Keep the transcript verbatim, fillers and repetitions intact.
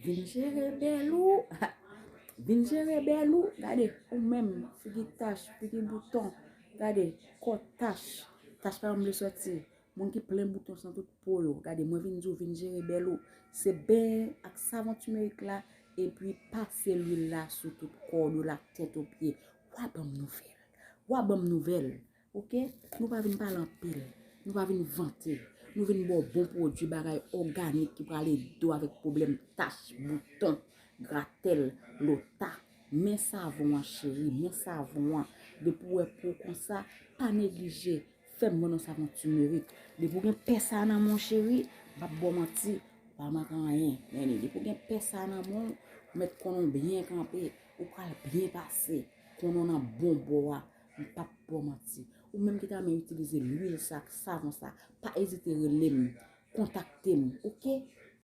Vin jere bèl ou. Vin jere bèl ou. Gade, ou menm, figi tach, figi bouton. Gade, kò tach. Tach pa janm vle sòti. Moun ki plen bouton san tout po yo. Gade, mwen vin di w, vin jere bèl ou. Se benyen ak savon timerik la, epi pase lwil la sou tout kò w, de la tèt o pye. W a ban m nouvèl. W a ban m nouvèl. Oke? Nou pa vin pale anpil. Nou pa vin vante. Nou vin ba w bon pwodui, bagay òganik ki pral ede w avèk pwoblèm tach, bouton, gratèl, lota. Men savon an, cheri, men savon an. Depi w wè po w konsa, pa neglije. Fè m ban w savon timerik. Depi w gen pè sa nan men w, cheri, m p ap ba w manti, w pa manke anyen. Men depi w gen pè sa nan men w, ou mèt konnen w byen kanpe, ou pral byen pase. Konnen w nan bon bò a, m p ap ba w manti. Ou menm ki ta renmen itilize lwil sa ak savon sa, pa ezite rele m, kontakte m, oke?